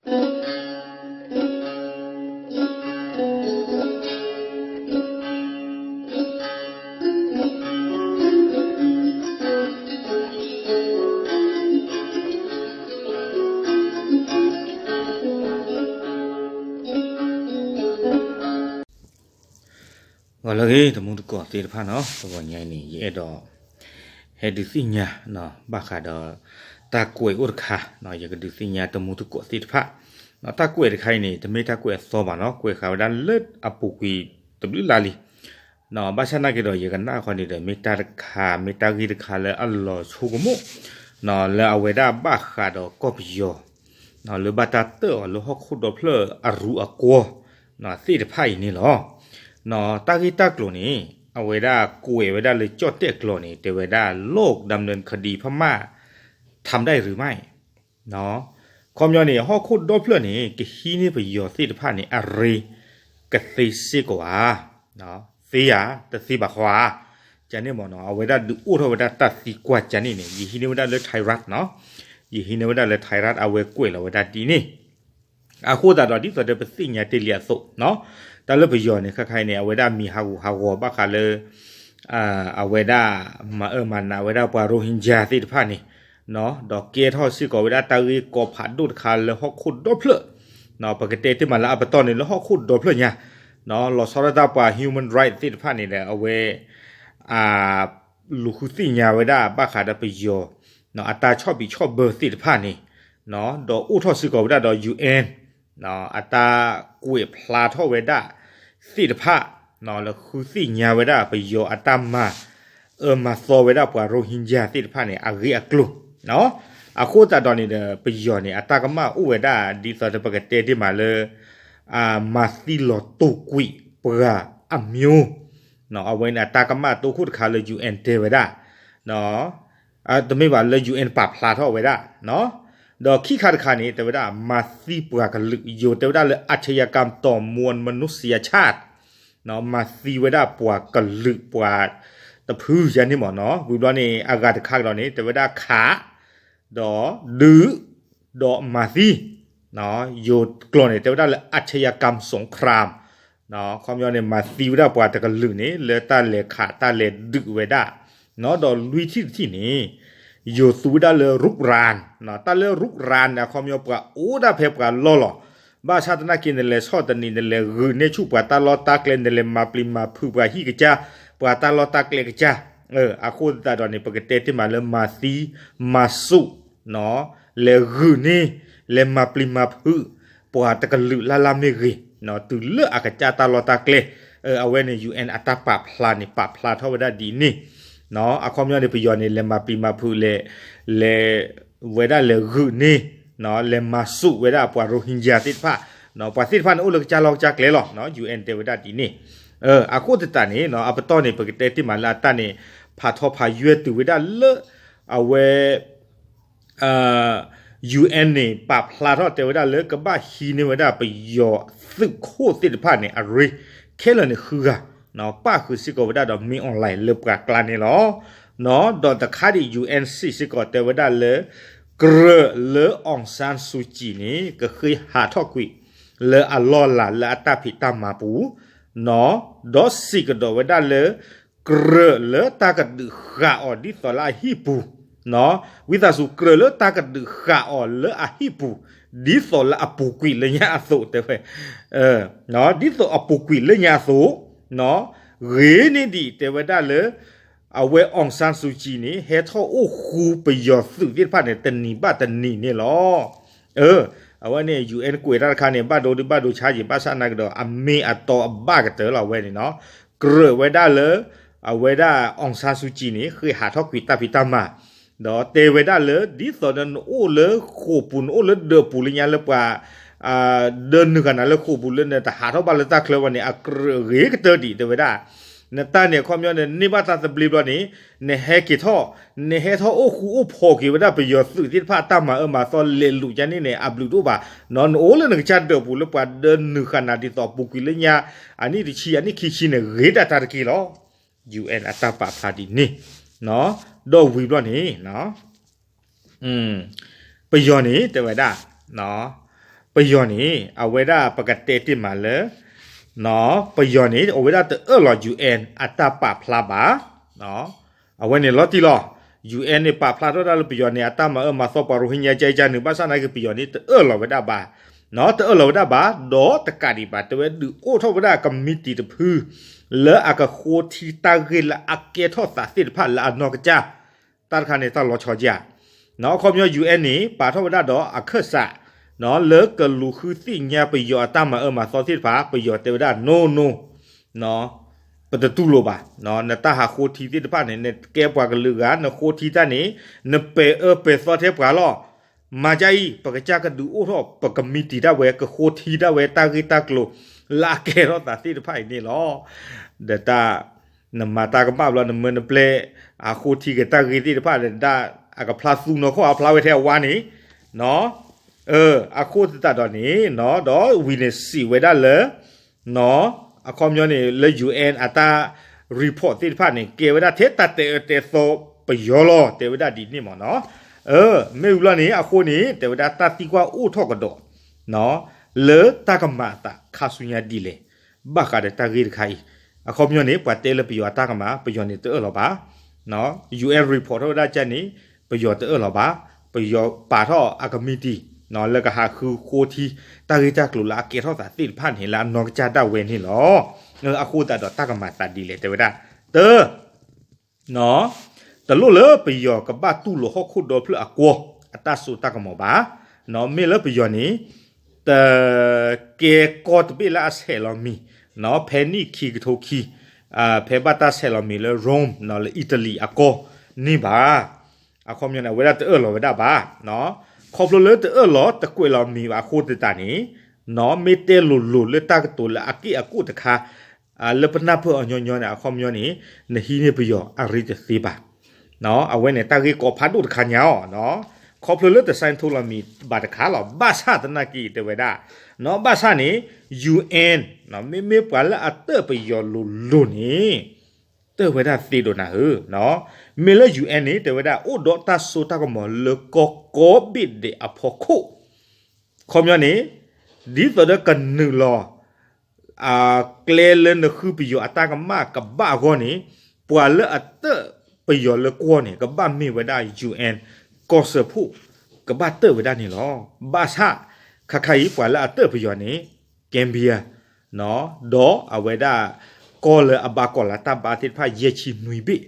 ဂီၤလၢအဂ့ၤ တမူတကိးသ့ၣ်တဖၣ်နီၤ, တဂီၤညါအံၤန့ၣ် ယအဲၣ်ဒိး ဟဲဒုးသ့ၣ်ညါ ဘၣ်ဃးဒီး တၢ်ကွဲးအိၣ်တခါ, ယကဒုးသ့ၣ်ညါတမူတကိးသ့ၣ်တဖၣ်, တၢ်ကွဲးတခါအံၤန့ၣ် တမ့ၢ်တၢ်ကွဲးအသီဘၣ်နီၤ, ကွဲးဃာ်ဝဲဒၣ်လၢအပူၤကွံာ်တဘျုးလါလံ ဘၣ်ဆၣ်နာ်က့ဒီး ယကနၣ်ဃီန့ၣ်ဒီး မ့ၢ်တၢ်တခါ မ့ၢ်တၢ်ဂ့ၢ်တခါလၢအလီၤဆိကမိၣ် လၢအဝဲဒၣ်ဘၣ်ဃးဒီးကီၢ်ပယီၤ လၢဘၣ်တၢ်တၢၣ်အီၤလၢဟီၣ်ခိၣ်ဒီဖျၢၣ်အရူအကွီၢ် သ့ၣ်တဖၣ်အံၤန့ၣ်လီၤ. တၢ်ဂ့ၢ်တၢ်ကျိၤန့ၣ် အဝဲဒၣ်ကွဲးဝဲဒၣ်လၢကၠီၣ်တဲၣ်ကျိာ်န့ၣ် တဲဝဲဒၣ် โลกดำเนินคดีพม่าทำได้หรือไม่ ခီပညီန့ၣ် ဟီၣ်ခိၣ်ဒီဖျၢၣ်န့ၣ် ကဟံးန့ၢ်ပယီၤသ့ၣ်တဖၣ်န့ၣ် အရ့ကသ့စ့ၢ်ကီးဧါ, သ့ဧါ တသ့ဘၣ်ဃီဧါ, ကန့ၣ်မ့ၢ်နီၤ အဝဲဒၣ်ဒုးအိၣ်ထီၣ်ဝဲဒၣ်တၢ်သံကွၢ်ကန့ၣ်န့ၣ် ယဟံးန့ၢ်ဝဲဒၣ်လၢ Thai Rat နီၤ, ယဟံးန့ၢ်ဝဲဒၣ်လၢ Thai Rat အဝဲကွဲးလီၤဝဲဒၣ်ဒ်န့ၣ် အဃိသတးဒီး ဒ်သိးဒီးပသ့ၣ်ညါတ့ၢ်လံအသိး တၢ်လၢပယီၤန့ၣ် ခဲခါအံၤန့ၣ် အဝဲဒၣ်မံၤဟးဂူာ်ဟးဂီၤဘၣ်ဃးလၢ အဝဲဒၣ်မၤအၢမၤနးဝဲဒၣ်ပှၤ Rohingya သ့ၣ်တဖၣ်န့ၣ် ဒီးကဲထီၣ်စ့ၢ်ကီးဝဲဒၣ်တၢ်ဂ့ၢ်ကီဖးဒိၣ်တခါလၢဟီၣ်ခိၣ်ဒီဖျၢၣ်, ပကတဲတ့ၢ်မးလၢအပတီၢ်န့ၣ် လၢဟီၣ်ခိၣ်ဒီဖျၢၣ်ညါ, လီၤဆီဒၣ်တၢ်ပှၤ human right သ့ၣ်တဖၣ်န့ၣ်ဒီး အဝဲ လူၤဃုသ့ၣ်ညါဝဲဒၣ်ဘၣ်ဃးဒီးပယီၤ အတၢ်ဆီၣ်ဘံးဆီၣ်ဘၢသ့ၣ်တဖၣ်န့ၣ်, ဒီးအိၣ်ထီၣ်စ့ၢ်ကီးဝဲဒၣ်ဒီး UN အတၢ်ကွဲးဖျါထီၣ်ဝဲဒၣ်သ့ၣ်တဖၣ် လၢဃုသ့ၣ်ညါဝဲဒၣ်ပယီၤအတၢ်မၤအၢမၤသီဝဲဒၣ်ပှၤ Rohingya သ့ၣ်တဖၣ်န့ၣ် အဂ့ၢ်အကျိၤ, အဃိသတးဒီးန့ၣ်ဒီး ပယီၤန့ၣ် အတၢ်ကမၣ်အိၣ်ဝဲဒၣ်ဒ်သိးဒီးပကတဲတ့ၢ်မးလၢ မၤသံလီၤတိာ်ကွံာ်ပှၤအမျိုး, အဝဲန့ၣ်အတၢ်ကမၣ်တိခိၣ်တခါလၢ UN တဲဝဲဒၣ် တမ့ၢ်ဘၣ်လၢ UN ပာ်ဖျါထီၣ်ဝဲဒၣ်, ဒီးခံခါတခါန့ၣ် တဲဝဲဒၣ် မၤသံပှၤကလုာ် ယိၤတဲဝဲဒၣ်လၢ อาชญากรรมต่อมวลมนุษยชาติ မၤသံဝဲဒၣ်ပှၤကလုာ်ပှၤတဖုယါန့ၣ်မ့ၢ်နီၤ, ဝံၤဘျီန့ၣ် အဂၤတခါကဒီးန့ၣ် တဲဝဲဒၣ်ခး ဒီးဒုး ဒီးမၤသံ ယိၤကျိာ်န့ၣ် တဲဝဲဒၣ်လၢ อาชญากรรมสงคราม ခီပညီန့ၣ် မၤသံဝဲဒၣ်ပှၤတကလုာ်န့ၣ် လၢတၢ်လဲၤခးတၢ်လဲၤဒုးဝဲဒၣ်, ဒီးလွံၢ်ထံၣ်တထံၣ်န့ၣ် ယိၤသူဝဲဒၣ်လၢ ရုกราน, တၢ်လၢ ရုกราน န့ၣ် အခီပညီပှၤအိၣ်ဒၣ်ဖဲပှၤလီၢ်လီၤ, ဘၣ်ဆၣ်သနာ်က့ နလဲၤဆီၣ်သနံး နလဲၤဂုာ်န့ၢ်ဆူၣ်ပှၤတၢ်လီၢ်တၢ်ကျဲ နလဲၤမၤပျံၤမၤဖုးပှၤဟံၣ်ကစၢ် ပှၤတၢ်လီၢ်တၢ်ကျဲကစၢ်, အဃိသတးဒီးန့ၣ် ပကတဲတ့ၢ်မးလၢမၤသံ မၤစူး လဲၤဂုာ်န့ၢ် လဲၤမၤပျံၤမၤဖုး ပှၤတကလုာ်လၢ်လၢ်မ့ၢ်ဂ့ၤ, တုၤလၢအကစၢ်တၢ်လီၢ်တၢ်ကျဲ, အဝဲန့ၣ် UN အတၢ်ပာ်ဖျါန့ၣ် ပာ်ဖျါထီၣ်ဝဲဒၣ်ဒ်န့ၣ်, အခီပညီန့ၣ် ပယီၤန့ၣ် လဲၤမၤပျံၤမၤဖုးလဲၤ လဲၤ ဝဲဒၣ်လဲၤဂုာ်န့ၢ် လဲၤမၤစူးဝဲဒၣ်ပှၤ Rohingya သ့ၣ်တဖၣ်, ပှၤသ့ၣ်တဖၣ်န့ၣ်အိၣ်လၢကစၢ်လီၢ်ကစၢ်ကျဲလီၤ, UN တဲဝဲဒၣ်ဒ်န့ၣ်, အဃိသတးန့ၣ် အပတီၢ်န့ၣ် ပကတဲတ့ၢ်မးလၢအတၢ်န့ၣ် ဖးထီဖးယွဲၢ်တုၤဝဲဒၣ်လၢ အဝဲ UN န့ၣ် ပာ်ဖျါထီၣ်တဲဝဲဒၣ်လၢကဘၣ်ဟံးန့ၢ်ဝဲဒၣ်ပယီၤသုးခိၣ်သ့ၣ်တဖၣ်န့ၣ် အရ့ ခဲလၢာ်န့ၣ်ဃုဂၤ, ပၣ်ဃုာ်စ့ၢ်ကီးဝဲဒၣ်ဒီး မင်းအောင်လှိုင် လၢပှၤကျါန့ၣ်လီၤ. ဒီးတခါဒံး UN စံးစ့ၢ်ကီးတဲဝဲဒၣ်လၢ ကြၢးလၢ အောင်ဆန်းစုကြည် န့ၣ် ကဃ့ဟးထီၣ်ကွံာ် လၢအလီၢ်လၤလၢအတၢ်ဖံးတၢ်မၤပူၤ, ဒီးစံးကဒီးဝဲဒၣ်လၢ ကြၢးလၢတၢ်ကဒုးဃာ်အီၤဒ်သိးလၢအဟံၣ်ပူၤ, ဝံသးစူၤ ကြၢးလၢတၢ်ကဒုးဃာ်အီၤလၢအဟံၣ်ပူၤ ဒ်သိးလၢအပူၤကွံာ်လၢညါအသိး တဲဝဲ, ဒ်သိးအပူၤကွံာ်လၢညါအသိး, ဂ့ၤန့ၢ်ဒံး တဲဝဲဒၣ်လၢ အဝဲ အောင်ဆန်းစုကြည် န့ၣ် ဟဲထီၣ်အိၣ်ဃူပယီၤသုးသ့ၣ်တဖၣ်န့ၣ် တနံၤဘၣ်တနံၤန့ၣ်လီၤ. အဝဲန့ၣ် UN ကွဲးတၢ်တခါန့ၣ် ဘၣ်ဒိဒုးဘၣ်ဒိဆါယံာ် ဘၣ်ဆၣ်နာ်ကဒီး အမ့ၢ်အတီအဘၣ်ကတၢၢ်လီၤ အဝဲန့ၣ်နီၤ, ကြၢးဝဲဒၣ်လၢ အဝဲဒၣ် အောင်ဆန်းစုကြည် န့ၣ် ဃ့ဟးထီၣ်ကွံာ်တၢ်ဖံးတၢ်မၤ ဒီးတဲဝဲဒၣ်လၢ ဒ်သိးဒီးနအိၣ်လၢဃိာ်ပူၤ နအိၣ်လၢဒၢးပူၤလၢညါလၢပှၤ ဒၢးနုာ်ဃာ်နၤလၢဃိာ်ပူၤလၢနတဟးထီၣ်ဘၣ်လၢတၢ်ချၢဘၣ်န့ၣ် အကြၢးဂ့ၤကတၢၢ်ဒံး တဲဝဲဒၣ်, နတၢ်န့ၣ် အခီပညီန့ၣ် န့ၢ်ဘၣ်တၢ်သဘျ့ဘျီန့ၣ် နဟဲက့ၤထီၣ်, နဟဲထီၣ်အိၣ်ဃူအိၣ်ဖိးက့ၤဝဲဒၣ်ပယီၤသုးသ့ၣ်တဖၣ်အတၢ်မၤအၢမၤသီလဲၤလူၤကန့ၣ်န့ၣ် အဘျုးတအိၣ်ဘၣ်, နအိၣ်လၢနကစၢ်ဒၢးပူၤလၢပှၤဒၢးနုာ်ဃာ်နၤဒ်သိးပူၤကွံာ်လၢညါ အနံၣ်တဆံအနံၣ်ခံဆံန့ၣ် ဂ့ၤဒၣ်တၢ်တက့ၢ်လီၤ. UN အတၢ်ပာ်ဖျါဒ်န့ၣ်, ဒီးဝံၤဘျီန့ၣ် ပယီၤန့ၣ် တဲဝဲဒၣ်, ပ ပယီၤန့ၣ် အဝဲဒၣ်ပကတဲတ့ၢ်မးလၢ ပယီၤန့ၣ် အဝဲဒၣ်တအၢၣ်လီၤ ယူၣ်အဲၣ် အတၢ်ပာ်ဖျါဘၣ်. အဝဲန့ၣ်လီၤတံၢ်လီၤ. ယူၣ်အဲၣ် န့ၣ် ပာ်ဖျါထီၣ်ဝဲဒၣ်လၢပယီၤန့ၣ် အတၢ်မၤအၢမၤသီပှၤရိဟ့ညါကၢကၢန့ၣ် ဘၣ်ဆၣ်သနာ်က့ ပယီၤန့ၣ် တအၢၣ်လီၤဝဲဒၣ်ဘၣ်, တအၢၣ်လီၤဝဲဒၣ်ဘၣ်, ဒီးတကးဒံးဘၣ် တဲဝဲဒုးအိၣ်ထီၣ်ဝဲဒၣ်ကမံးတံာ်တဖု လၢအကဃိထံတၢ်ဂ့ၢ်လၢအကဲထီၣ်သးသ့ၣ်တဖၣ်လၢအနီၢ်ကစၢ်, တၢ်တခါန့ၣ် တၢ်လီၤဆီကၢ် အခီပညီ ယူၣ်အဲၣ် န့ၣ် ပာ်ထီၣ်ဝဲဒၣ်ဒီးအခၢၣ်စး လၢကလူၤဃုသ့ၣ်ညါပယီၤအတၢ်မၤအၢမၤသီသ့ၣ်တဖၣ်, ပယီၤတဲဝဲဒၣ် no no, ပတတူၢ်လိာ်ဘၣ်, နတၢ်ဟးဃိထံသ့ၣ်တဖၣ်န့ၣ် နကဲပှၤကလုာ်ဂၤ နဃိထံတၢ်န့ၣ် နပဲာ်အၢပဲာ်သီထဲပှၤလီၤ. မၤဒ်အံၤ ပကစၢ်ကဒုးအိၣ်ထီၣ် ပကမံးတံာ်ဒၣ်ဝဲ ကဃိထံဒၣ်ဝဲ တၢ်ဂ့ၢ်တၢ်ကျိၤ လၢအကဲထီၣ်သးသ့ၣ်တဖၣ်အံၤန့ၣ်လီၤ. ဒီးတၢ် နမၤတၢ်ကမၣ်ဘျီ နမၢနပျဲၢ် အဃိထံက့ၤတၢ်ဂ့ၢ်သ့ၣ်တဖၣ်ဒီး အကဖျါသူနီၢ်ခိၣ် အဖျါဝဲထဲအဝါန့ၣ်, အဃိသတးဒီးန့ၣ် ဒီးဝံၤန့ၣ်စံးဝဲဒၣ်လၢ အခီပညီန့ၣ် လၢ ယူၣ်အဲၣ် အတၢ် report သ့ၣ်တဖၣ်န့ၣ် ကဲဝဲဒၣ်ထဲတၢ်တဲအၢတဲသီပယီၤလီၤ တဲဝဲဒၣ်ဒ်န့ၣ်မ့ၢ်နီၤ. မ့ၢ်ဝံၤလီၤန့ၣ် အဃိန့ၣ် တဲဝဲဒၣ်တၢ်သံကွၢ်အိၣ်ထီၣ်ကဒီး လၢတၢ်ကမၤအသးခါဆူညါဒ်လဲၣ် ဘၣ်ဃးဒီးတၢ်ဂ့ၢ်တခါအံၤ, အခီပညီန့ၣ် ပှၤတဲလၢပယီၤအတၢ်ကမၣ် ပယီၤန့ၣ်တအၢၣ်လီၤဘၣ်, ယူၣ်အဲၣ် report ထီၣ်ဝဲဒၣ်ကန့ၣ် ပယီၤတအၢၣ်လီၤဘၣ်, ပယီၤပာ်ထီၣ်အကမံးတံာ် လၢကဟးဃုဃိထံ တၢ်ဂ့ၢ်တၢ်ကျိၤလၢအကဲထီၣ်သးသ့ၣ်တဖၣ်န့ၣ် လၢအနီၢ်ကစၢ်ဒၣ်ဝဲန့ၣ်လီၤ. အဃိသတးဒီးတၢ်ကမၤသးဒ်လဲၣ် တဲဝဲဒၣ်, တၢ တလိၣ်လၢပယီၤကဘၣ်တူၢ်လိာ်ဟီၣ်ခိၣ်ဒီဖျၢၣ်အကွီၢ် အတၢ်စိတၢ်ကမီၤဘၣ်, မ့ၢ်လၢပယီၤန့ၣ် တကဲကီၢ်တဘ့ၣ်လၢအဆဲးလီၤမံၤ, ဖဲနံၣ်ခံကထိခံ, ဖဲဘၣ်တၢ်ဆဲးလီၤမံၤလၢ Rome လၢ Italy အကီၢ်န့ၣ်ဘၣ်. အခီပညီန့ၣ် အဝဲဒၣ်တအၢၣ်လီၤဝဲဒၣ်ဘၣ်, ခီဖျိလၢတအၢၣ်လီၤတကွဲးလီၤမံၤဘၣ်အဃိသတးန့ၣ်, မ့ၢ်တဲလိၤလိၤလၢတၢ်ကတိၤလၢအက့ၣ်အကူၣ်တခါ လၢပနၢ်ပၢၢ်အီၤညီညီန့ၣ် အခီပညီန့ၣ် နဟံးန့ၢ်ပယီၤအရ့တသ့ဘၣ်. အဝဲန့ၣ်တၢ်ဂ့ၢ်ကီဖးဒိၣ်တခါညါအီၤ, ခီဖျိလၢတဆဲးထိလီၤမံၤဘၣ်တခါလီၤ. ဘၣ်ဆၣ်သနာ်က့ တဲဝဲဒၣ်, ဘၣ်ဆၣ်န့ၣ် ယူၣ်အဲၣ် မ့မ့ၢ်ပှၤလၢအတအၢၣ်ပယီၤလိၤလိၤန့ၣ် တအၢၣ်ဝဲဒၣ်သ့ဒိၣ်နၤဧၢ, မ့ၢ်လၢ ယူၣ်အဲၣ် န့ၣ် တဲဝဲဒၣ် အိၣ်ဒီးတၢ်စိတၢ်ကမီၤလၢကီၢ်ကိးဘ့ၣ်ဒဲးအဖီခိၣ်, ခီပညီန့ၣ် ဒ်သိးဒီးကနုာ်လီၤ ကျဲလၢနဃုပယီၤအတၢ်ကမၣ်ကဘၣ်အဂီၢ်န့ၣ် ပှၤလၢအတအၢၣ်ပယီၤလၢကွီၢ်န့ၣ် ကဘၣ်မ့ၢ်ဝဲဒၣ် ယူၣ်အဲၣ် ကီၢ်စၢဖှိၣ် ကဘၣ်တအၢၣ်ဝဲဒၣ်န့ၣ်လီၤ. ဘၣ်ဆၣ် ခါခါအံၤ ပှၤလၢအတအၢၣ်ပယီၤန့ၣ် Gambia ဒီးအဝဲဒၣ် ကီၢ်လၢအဘါကီၢ်လၢတၢ်ဘါသ့ၣ်တဖၣ် ယဲၢ်ဆံနွံဘ့ၣ်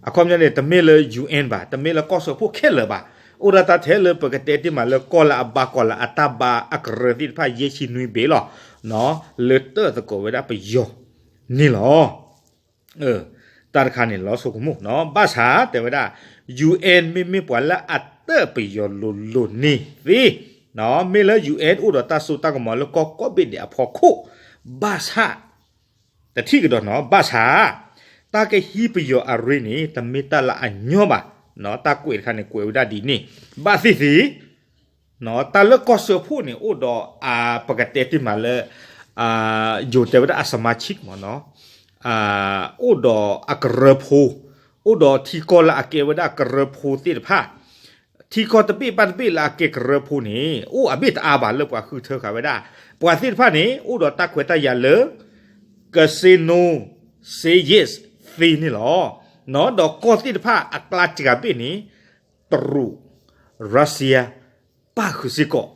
အခီပညီန့ၣ် တမ့ၢ်လၢ ယူၣ်အဲၣ် ဘၣ်, တမ့ၢ်လၢကီၢ်စၢဖှိၣ်ခဲလၢာ်ဘၣ်, အိၣ်ဒၣ်တၢ်ထဲလၢပကတဲတ့ၢ်မးလၢ ကီၢ်လၢအဘါကီၢ်လၢအတၢ်ဘါအကရၢသ့ၣ်တဖၣ် ယဲၢ်ဆံနွံဘ့ၣ်လီၤ, လၢတအၢၣ်သကိးဝဲဒၣ်ပယီၤန့ၣ်လီၤ. တၢ်တခါန့ၣ် လီၤဆိကမိၣ်နီၤ, ဘၣ်ဆၣ်တဲဝဲဒၣ် ယူၣ်အဲၣ် မ့မ့ၢ်ပှၤလၢအတအၢၣ်ပယီၤလိၤလိၤန့ၣ်သ့, မ့ၢ်လၢ ယူၣ်အဲၣ် အိၣ်ဒီးတၢ်စိတၢ်ကမီၤလၢကီၢ်ကိးဘ့ၣ်ဒဲးအဖီခိၣ်, ဘၣ်ဆၣ် တထံၣ်ကဒီးနီၤ, ဘၣ်ဆၣ် တၢ်ကဟံးပယီၤအရ့န့ၣ် တမ့ၢ်တၢ်လၢအညီဘၣ်, တၢ်ကွဲးတခါန့ၣ် ကွဲးဝဲဒၣ်ဒ်န့ၣ်, ဘၣ်သ့ၣ်သ့ၣ် တၢ်လၢကီၢ်စၢဖှိၣ်န့ၣ် အိၣ်ဒီး ပကတဲတ့ၢ်မးလၢ ယိၤတဲဝဲဒၣ်အစမါဆံးမ့ၢ်နီၤ, အိၣ်ဒီးအကရၢဖိ, အိၣ်ဒီးထံကီၢ်လၢအကဲဝဲဒၣ်ကရၢဖိသ့ၣ်တဖၣ်, ထံကီၢ်တဘ့ၣ်ဘၣ်တဘ့ၣ်လၢအကဲကရၢဖိန့ၣ် အိၣ်အဘ့ၣ်တအါဘၣ်လၢပှၤဃုထၢဃာ်ဝဲဒၣ်, ပှၤသ့ၣ်တဖၣ်န့ၣ် အိၣ်ဒီးတၢ်ခွဲးတၢ်ယာ်လၢ casino, say yes သ့န့ၣ်လီၤ. ဒီးကီၢ်သ့ၣ်တဖၣ်အကျါစှၤဘ့ၣ်န့ၣ် တရူး, Russia ပၣ်ဃုာ်စ့ၢ်ကီး,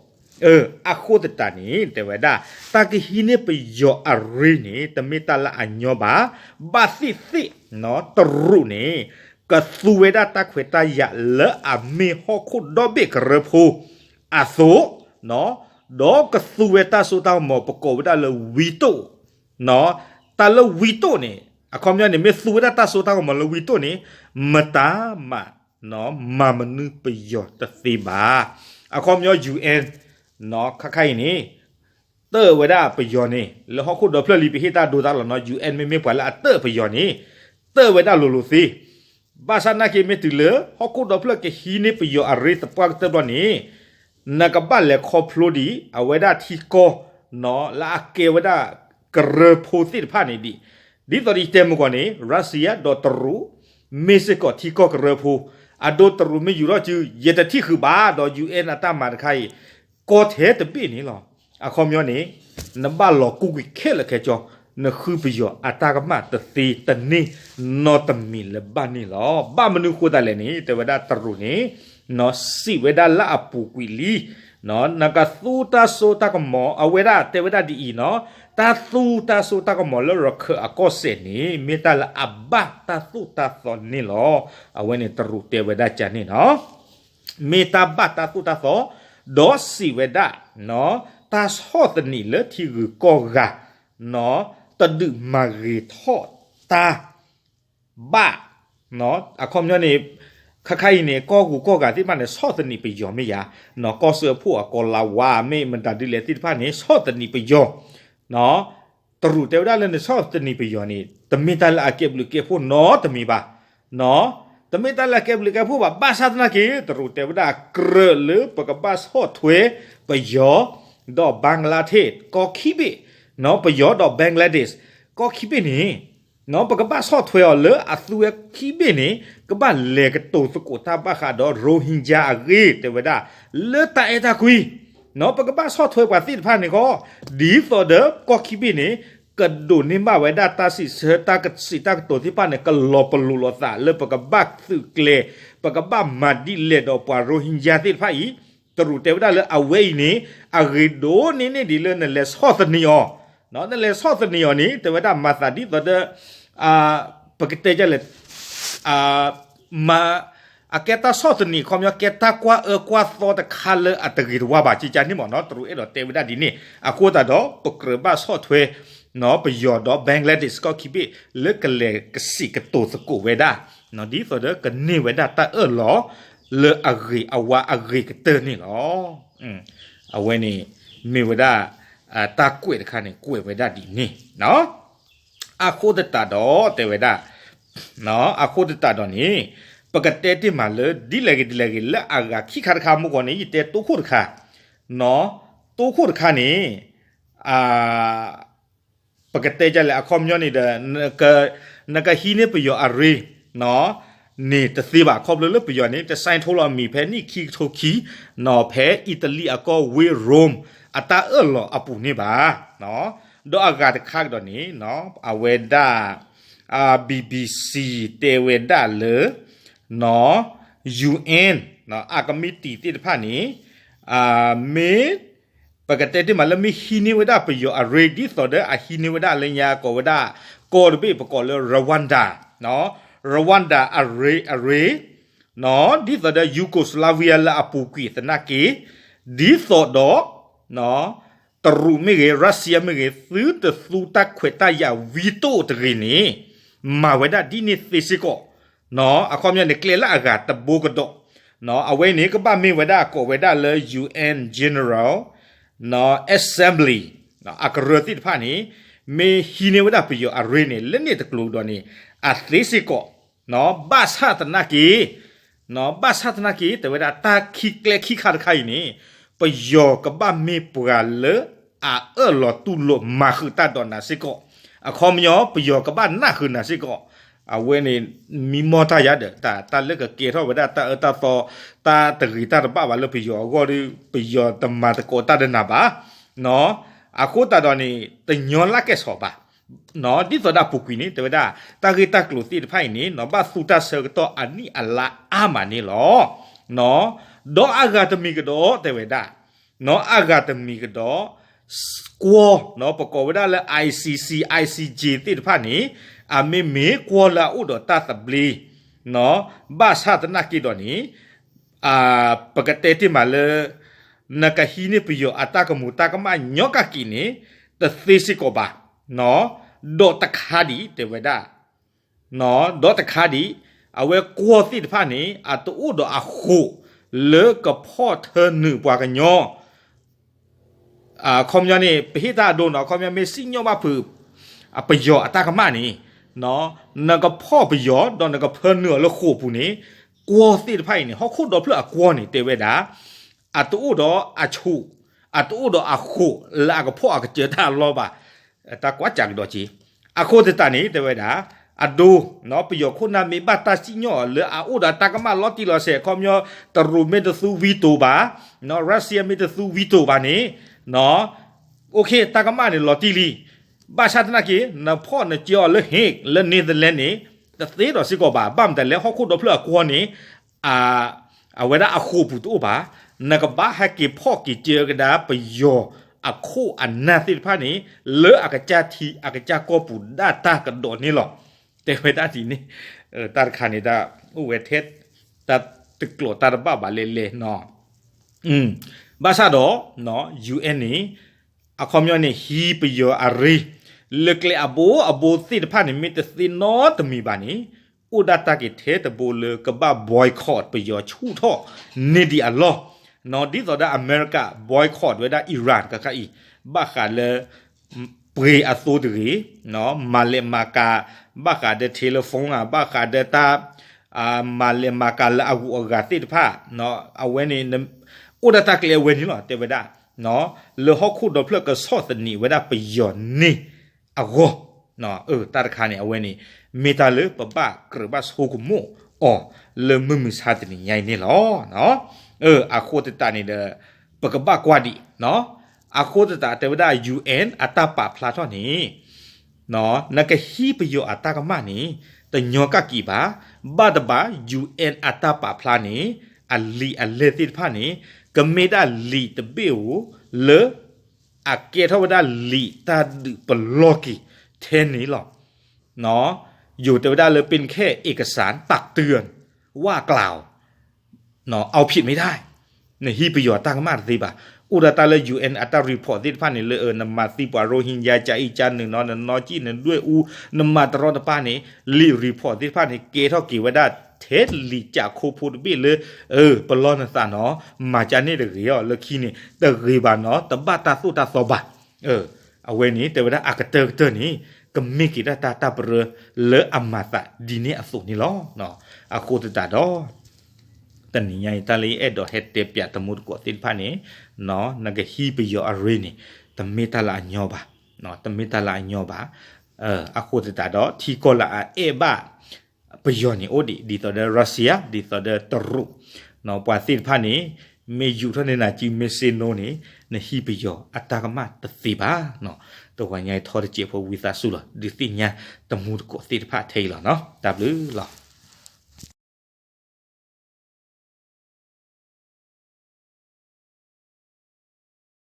အဃိသတးန့ၣ် တဲဝဲဒၣ် တၢ်ကဟံးန့ၢ်ပယီၤအရ့န့ၣ် တမ့ၢ်တၢ်လၢအညီဘၣ်, ဘၣ်သ့ၣ်သ့ၣ် တရူးန့ၣ် ကသူဝဲဒၣ်တၢ်ခွဲးတၢ်ယာ်လၢအမ့ၢ်ဟီၣ်ခိၣ်ဒီဘ့ၣ်ကရၢဖိအသိး, ဒီးကသူဝဲတၢ်စိတၢ်ကမီၤပကိးဝဲဒၣ်လၢ veto, တၢ်လၢ veto န့ၣ် အခီပညီန့ၣ် မ့ၢ်သူဝဲဒၣ်တၢ်စိတၢ်ကမီၤလၢ veto န့ၣ် မတၤမး မၤမနုၤပယီၤတသ့ဘၣ်. အခီပညီ UN ခါခါအံၤန့ၣ် တၢၣ်ဝဲဒၣ်ပယီၤန့ၣ် လၢဟီၣ်ခိၣ်ဒီဖျၢၣ်လံ ပဟ့ၣ်တၢ်ဒိတၢ်လီၤနီၤ UN မ့မ့ၢ်ပှၤလၢအတၢၣ်ပယီၤန့ၣ် တၢၣ်ဝဲဒၣ်လိၤလိၤသ့. ဘၣ်ဆၣ်နာ်က့မ့ၢ်တုၤလၢ ဟီၣ်ခိၣ်ဒီဖျၢၣ်ကဟံးန့ၢ်ပယီၤအရ့သပှၢ်ကတၢၢ်ဘျီန့ၣ် နကဘၣ်လဲၤခီဖျိဒံး အဝဲဒၣ်ထံကီၢ် လၢအကဲဝဲဒၣ်ကရၢဖိသ့ၣ်တဖၣ်န့ၣ်ဒံး. ဒ်သိးဒီးယတဲမုၢ်ဂီၤန့ၣ် Russia ဒီးတရူး မ့ၢ်စ့ၢ်ကီးထံကီၢ်ကရၢဖိ အဒိတရူးမ့ၢ်ယူၤထီၣ်စု ယတထံၣ်ဃုာ်ဘၣ်ဒီး UN အတၢ်မၤတခါအံၤ ကီထဲတဘ့ၣ်န့ၣ်လီၤ. အခီပညီန့ၣ် နဘၣ်လီၤကူကွံာ်ခဲလၢာ်ခဲဆ့, နဃုပယီၤအတၢ်ကမၣ်တသ့တန့ၢ်နီတမံၤလၢၤဘၣ်န့ၣ်လီၤ. ဘၣ်မနုၤဃိသတးလဲၣ်န့ၣ် တဲဝဲဒၣ်တရူးန့ၣ် စံးဝဲဒၣ်လၢအပူၤကွံာ်လံ နကသူတၢ်စိတၢ်ကမီၤ အဝဲဒၣ်တဲဝဲဒၣ်ဒ်အံၤနီၤ, တၢ်သူတၢ်စိတၢ်ကမီၤလၢရခၢၣ်အကီၢ်စဲၣ်န့ၣ် မ့ၢ်တၢ်လၢအဘၣ်တၢ်သိၣ်တၢ်သီန့ၣ်လီၤ. အဝဲန့ၣ်တရူးတဲဝဲဒၣ်ကန့ၣ်နီၤ, မ့ၢ်တၢ်ဘၣ်တၢ်သိၣ်တၢ်သီ, ဒီးစံးဝဲဒၣ် တၢ်ဆီၣ်သနံးလၢထံဂုၤကီၢ်ဂၤ တဒုးမၤဂ့ၤထီၣ်တၢ် ဘၣ်, အခီပညီန့ၣ် ခါခါအံၤန့ၣ် ကီၢ်ဂုၤကီၢ်ဂၤသ့ၣ်တဖၣ်န့ၣ် ဆီၣ်သနံးပယီၤမ့ၢ်ယၤ, ကီၢ်စၢဖှိၣ်အကီၤလၤဝါမ့ၢ်မတၤဒ်လဲၣ်သ့ၣ်တဖၣ်န့ၣ် ဆီၣ်သနံးပယီၤ, တရူးတဲဝဲဒၣ်လၢနဆီၣ်သနံးပယီၤန့ၣ် တမ့ၢ်တၢ်လၢအကဲဘျုးကဲဖှိၣ်နီတမံၤဘၣ်, တမ့ၢ်တၢ်လၢအကဲဘျုးကဲဖှိၣ်ဘၣ်, ဘၣ်ဆၣ်သနာ်က့ တရူးတဲဝဲဒၣ်ကြၢးလၢပကဘၣ်ဆီၣ်ထွဲ ပယီၤ ဒီး Bangladesh ကီၢ်ခံဘ့ၣ်, ပယီၤဒီး Bangladesh ကီၢ်ခံဘ့ၣ်န့ၣ် ပကဘၣ်ဆီၣ်ထွဲအီၤလၢအသုဝဲခံဘ့ၣ်န့ၣ် ကဘၣ်လဲၤကတိၤသကိးတၢ်ဘၣ်ဃးဒီး Rohingya အဂ့ၢ် တဲဝဲဒၣ် လၢတၢ်အဲၣ်တၢ်ကွံ, ပကဘၣ်ဆီၣ်ထွဲပှၤသ့ၣ်တဖၣ်န့ၣ်ဃီ, ဒ်သိးဒီးကီၢ်ခံဘ့ၣ်န့ၣ် ကဒိးန့ၢ်ဘၣ်ဝဲဒၣ်တၢ်စံးဆၢတၢ်ကစံးတၢ်ကတိၤသ့ၣ်တဖၣ်န့ၣ် ကလီၤပလိာ်လိာ်သးလၢပကဘၣ်သုးကျဲၤ, ပကဘၣ်မၤဒ်လဲၣ်ဒီးပှၤ Rohingya သ့ၣ်တဖၣ်အံၤ, တရူးတဲဝဲဒၣ်လၢအဝဲအံၤန့ၣ် အဂ့ၤဒိၣ်န့ၢ်န့ၢ်ဒံးလၢနလဲၤဆီၣ်သနံးအီၤ, နလဲၤဆီၣ်သနံးအီၤန့ၣ် တဲဝဲဒၣ်မၤသးဒ်သိးဒီး ပကတဲဒ်လဲၣ် မၤ အကဲတၢ်ဆီၣ်သနံး အခီပညီ ကဲတၢ်ကွၢ်အၢကွၢ်သီတခါလၢအတဂ့ၤတဝါဘၣ် ကကန့ၣ်မ့ၢ်နီၤ တရူးအဲၣ်ဒိးတဲဝဲဒၣ်ဒ်န့ၣ် အဃိသတးဒီး ပကြၢးဘၣ်ဆီၣ်ထွဲ ပယီၤဒီး Bangladesh ကီၢ်ခံဘ့ၣ် လၢကလဲၤကစံးကတိၤသကိးဝဲဒၣ် ဒ်သိးဒီးကန့ၢ်ဝဲဒၣ်တၢ်အၢၣ်လီၤ လၢအဂ့ၤအဝါအဂ့ၤကတၢၢ်န့ၣ်လီၤ. အဝဲန့ၣ် မ့ၢ်ဝဲဒၣ် တၢ်ကွဲးတခါန့ၣ် ကွဲးဝဲဒၣ်ဒ်န့ၣ် အဃိသတးဒီး တဲဝဲဒၣ် အဃိသတးဒီးန့ၣ် ပကတဲတ့ၢ်မးလၢ ဒ်လဲၣ်ဂ့ၤဒ်လဲၣ်ဂ့ၤ လၢအဂၤခံခါတခါမူကီၢ်န့ၣ် ယတဲတိခိၣ်တခါ တိခိၣ်တခါန့ၣ် ပကတဲဒ်လဲၣ် အခီပညီန့ၣ်ဒီး နကဟံးန့ၢ်ပယီၤအရ့ န့ၣ်တသ့ဘၣ် ခီဖျိလၢပယီၤန့ၣ် တဆဲးထိလီၤအမံၤဖဲနံၣ်ခံကထိခံ ဖဲအံၣ်တလံၤအကီၢ်ဝ့ၢ် Rome အတၢ်အၢၣ်လီၤအပူၤန့ၣ်ဘၣ်. ဒီးအဂၤတခါကဒီးန့ၣ် အဝဲဒၣ် BBC တဲဝဲဒၣ်လၢ UN အကမံးတံာ်သ့ၣ်တဖၣ်န့ၣ် မ့ၢ် ပကတဲတ့ၢ်မးလၢမ့ၢ်ဟံးန့ၢ်ဝဲဒၣ်ပယီၤအရ့ ဒ်သိးဒီးအဟံးန့ၢ်ဝဲဒၣ်လၢညါကိးဝဲဒၣ် ကီၢ်တဘ့ၣ်ပကိးလၢ Rwanda, Rwanda အရ့အရ့ ဒ်သိးဒီး Yugoslavia လၢအပူၤကွံာ်သနာ်က့ ဒ်သိးဒီး တရူးမ့ၢ်ဂ့ၤ Russia မ့ၢ်ဂ့ၤ သုတသူတၢ်ခွဲးတၢ်ယာ်ဝံၤတိၣ်တဂ့ၤန့ၣ် မၤဝဲဒၣ်ဒ်န့ၣ်သ့စ့ၢ်ကီး အခီပညီန့ၣ် ကျဲလၢအဂၤတဘိကဒီး အဝဲန့ၣ် ကဘၣ်မ့ၢ်ဝဲဒၣ်ကိးဝဲဒၣ်လၢ UN General Assembly အကရၢသ့ၣ်တဖၣ်န့ၣ် မ့ၢ်ဟံးန့ၢ်ဝဲဒၣ်ပယီၤအရ့န့ၣ် လၢန့ၣ်တကျိၤကဒီးန့ၣ် အသ့စ့ၢ်ကီး ဘၣ်ဆၣ်သနာ်က့ ဘၣ်ဆၣ်သနာ်က့ တဲဝဲဒၣ်တၢ်ခံကျဲခံခါတခါအံၤန့ၣ် ပယီၤကဘၣ်မ့ၢ်ပှၤလၢအအၢၣ်လီၤတူၢ်လိာ်မၤဃုာ်တၢ်ဒီးနၤစ့ၢ်ကီး အခီပညီ ပယီၤကဘၣ်နၢ်ဃုာ်နၤစ့ၢ်ကီး အဝဲန့ၣ် မံမီၢ်တၢ်ယါဒီး တၢ်လၢကကဲထီၣ်ဝဲဒၣ်တၢ်အၢတၢ်သီ တၢ်တဂ့ၤတၢ်တဘၣ်ဘၣ်လၢပယီၤအဂီၢ်ဒီး ပယီၤတမၤသကိးတၢ်ဒီးနၤဘၣ် အဃိသတးဒီးန့ၣ် တညီလၢကဲဆီးဘၣ် ဒ်သိးဒၣ်ပူၤကွံာ်န့ၣ် တဲဝဲဒၣ် တၢ်ဂ့ၢ်တၢ်ကျိၤသ့ၣ်တဖၣ်အံၤန့ၣ် ဘၣ်သူတၢ်ဆၢကတီၢ်အနံၣ်အလါအါမးန့ၣ်လီၤ. ဒီးအဂၤတမံၤကဒီးတဲဝဲဒၣ် အဂၤတမံၤကဒီး ကွီၢ် ပကိးဝဲဒၣ်လၢ ICC ICJ သ့ၣ်တဖၣ်န့ၣ် အမ့မ့ၢ်ကွီၢ်လၢအအိၣ်ဒီးတၢ်သဘျ့ ဘၣ်ဆၣ်သနာ်က့ဒီးန့ၣ် ပကတဲတ့ၢ်မးလၢ နကဟံးန့ၢ်ပယီၤအတၢ်ကမူၤတၢ်ကမၣ်ညီကက့ၤန့ၣ် တသ့စ့ၢ်ကီးဘၣ်. ဒီးတခါဒံးတဲဝဲဒၣ် ဒီးတခါဒံး အဝဲကွီၢ်သ့ၣ်တဖၣ်န့ၣ် အတအိၣ်ဒီးအဃိးလၢကဖီၣ်ထၢနုာ်ပှၤကညီ အခီပညီန့ၣ် ပဟ့ၣ်တၢ်အဒိနီၤ အခီပညီမ့ၢ်စံၣ်ညီၣ်ဘၣ်ဖုး ပယီၤအတၢ်ကမၣ်န့ၣ် နကဖီၣ်ပယီၤ ဒီးနကဖၢနုာ်အီၤလၢဃိာ်ပူၤန့ၣ် ကွီၢ်သ့ၣ်တဖၣ်အံၤန့ၣ် ဟီၣ်ခိၣ်ဒီဖျၢၣ်အကွီၢ်န့ၣ် တဲဝဲဒၣ် အတအိၣ်ဒီးအဆူၣ် အတအိၣ်ဒီးအဃိးလၢအကဖီၣ်အကစၢတၢ်အလီၢ်ဘၣ်. တၢ်ကွၢ်စးကဒီးက့ၤ အဃိသတးန့ၣ် တဲဝဲဒၣ် အဒိ, ပယီၤခိၣ်နၢ်မ့ၢ်ဘၣ်တၢ်စံၣ်ညီၣ်အီၤလၢအအိၣ်ဒီးတၢ်ကမၣ်လီၤတံၢ်လီၤဆဲး အခီပညီ တရူးမ့ၢ်တသူ veto ဘၣ်, Russia မ့ၢ်တသူ veto ဘၣ်န့ၣ်, OK တၢ်ကမၣ်န့ၣ်လီၤတံၢ်လံ. ဘၣ်ဆၣ်သနာ်က့ နဖီၣ်နကၢအီၤလၢ Hague လၢ Netherlands န့ၣ် တသ့ဒီးစ့ၢ်ကီးဘၣ်. ဘၣ်မတၤလဲၣ် ဟီၣ်ခိၣ်ဒီဖျၢၣ်အကွီၢ်န့ၣ် အဝဲဒၣ်အဃိာ်ပူၤတအိၣ်ဘၣ်. နကဘၣ်ဟဲက့ၤဖီၣ်က့ၤကၢကဒါပယီၤအခိၣ်အနၢ်သ့ၣ်တဖၣ်န့ၣ် လၢအကစၢ်ထံအကစၢ်ကီၢ်ပူၤ ဒၣ်တၢ်ကဒီးန့ၣ်လီၤ. တဲဝဲဒၣ်ဒ်န့ၣ်, တၢ်တခါန့ၣ် တၢ်အိၣ်ဝဲထဲ တၢ်တကျိးတၢ်တဘၣ်ဘၣ်လဲၣ်လဲၣ်နီၤ. ဘၣ်ဆၣ်ဒီး UN န့ၣ် အခီပညီန့ၣ် ဟံးပယီၤအရ့ လၢကျဲအဘိအဘိသ့ၣ်တဖၣ်န့ၣ် မ့ၢ်တသ့နီတမံၤဘၣ်န့ၣ် အိၣ်ဒၣ်တၢ်က့ၤထဲတဘိလၢကဘၣ် boycott ပယီၤဆူၣ်ထီၣ်န့ၢ်ဒံးအလီၢ်, ဒ်သိးဒီးအမဲရကၤ boycott ဝဲဒၣ် Iran ကခါအံၤ ဘၣ်ဃးလၢ ပှ့ၤအသိတဂ့ၤ, မၤလဲၤမၤကၤ ဘၣ်ဃးဒီး telephone ဧါ, ဘၣ်ဃးဒီးတၢ် မၤလဲၤမၤကၤလၢအဂုၤအဂၤသ့ၣ်တဖၣ်, အဝဲန့ၣ် အိၣ်ဒၣ်တၢ်ကျဲအဝဲန့ၣ်လီၤ. တဲဝဲဒၣ် လၢဟီၣ်ခိၣ်ဒီဖျၢၣ်ကဆီၣ်သနံးဝဲဒၣ်ပယီၤန့ၢ်အဂီၢ်, တၢ်တခါန့ၣ် အဝဲန့ၣ် မ့ၢ်တၢ်လၢပဘၣ်ကြၢးဘၣ်ဆိကမိၣ်အီၤ လၢမုၢ်မဆါတနံၤညါအံၤန့ၣ်လီၤ. အဃိသတးန့ၣ်ဒီး ပကဘၣ်ကွၢ်ဒံး, အဃိသတးတဲဝဲဒၣ် UN အတၢ်ပာ်ဖျါထီၣ်န့ၣ် နကဟံးပယီၤအတၢ်ကမၣ်န့ၣ် တညီကက့ၤဘၣ်. ဘၣ်တဘၣ် UN အတၢ်ပာ်ဖျါန့ၣ် အလံာ်အလဲၢ်သ့ၣ်တဖၣ်န့ၣ် ကမ့ၢ်ဒၣ်လံာ်တဘ့ၣ်ဧိၤလၢ အကဲထီၣ်ဝဲဒၣ်လံာ်တၢ်ဒုးပလီၢ်က့ၤထဲန့ၣ်လီၤ. ယိၤတဲဝဲဒၣ်လၢ เป็นแค่เอกสารตักเตือน ว่ากล่าว เอาผิดไม่ได้. နဟံးပယီၤတၢ်ကမၣ်တသ့ဘၣ်. အိၣ်ဒၣ်တၢ်လၢ UN အတၢ် report သ့ၣ်တဖၣ်န့ၣ်လၢ နမၤသံပှၤရိဟ့ၣ်ယါ ကၢအံၣ်ကၢနုာ်နီၤ နနီၢ်ကံၣ်နဒွဲၣ်အူ နမၤတရီတပါန့ၣ် လံာ် report သ့ၣ်တဖၣ်န့ၣ် ကဲထီၣ်က့ၤဝဲဒၣ်ထဲလံာ်ကၠးခိဖိတဘ့ၣ်လၢ ပလီၢ်နသးနီၤ မၤကၢန့ၣ်တဂ့ၤအီၤ လၢခံန့ၣ် တဂ့ၤဘၣ်နီၤ တဘၣ်တၢ်သိၣ်တၢ်သီဘၣ်. အဝဲန့ၣ် တဲဝဲဒၣ်အကတၢၢ်ကတၢၢ်န့ၣ် ကမ့ၢ်က့ၤဒၣ်တၢ်တၢ်ပရၢလၢအမၤသးဒ်န့ၣ်အသိးန့ၣ်လီၤ. အဃိသတးဒီး တနံၤညါအံၤ တၢ်လၢယအဲၣ်ဒိးဟဲတဲပၠးတမူတကိးသ့ၣ်တဖၣ်န့ၣ် နကဟံးပယီၤအရ့န့ၣ် တမ့ၢ်တၢ်လၢအညီဘၣ်, တမ့ၢ်တၢ်လၢအညီဘၣ်. အဃိသတးဒီး ထံကီၢ်လၢအအဲၣ်ဘၣ်ပယီၤန့ၣ်အိၣ်ဒံး ဒ်သိးဒီး Russia ဒ်သိးဒီးတရူး ပှၤသ့ၣ်တဖၣ်န့ၣ် မ့ၢ်ယူးထီၣ်န့ၢ်နၤစု မ့ၢ်စ့နိန့ၣ် နဟံးပယီၤအတၢ်ကမၣ်တသ့ဘၣ်. တဂီၤညါအံၤထီတစဲးဖိဝံသးစူၤလီၤ ဒုးသ့ၣ်ညါတမူတကိးသ့ၣ်တဖၣ်ထဲအံၤလီၤ. တၢ်ဘျုးလီၤ.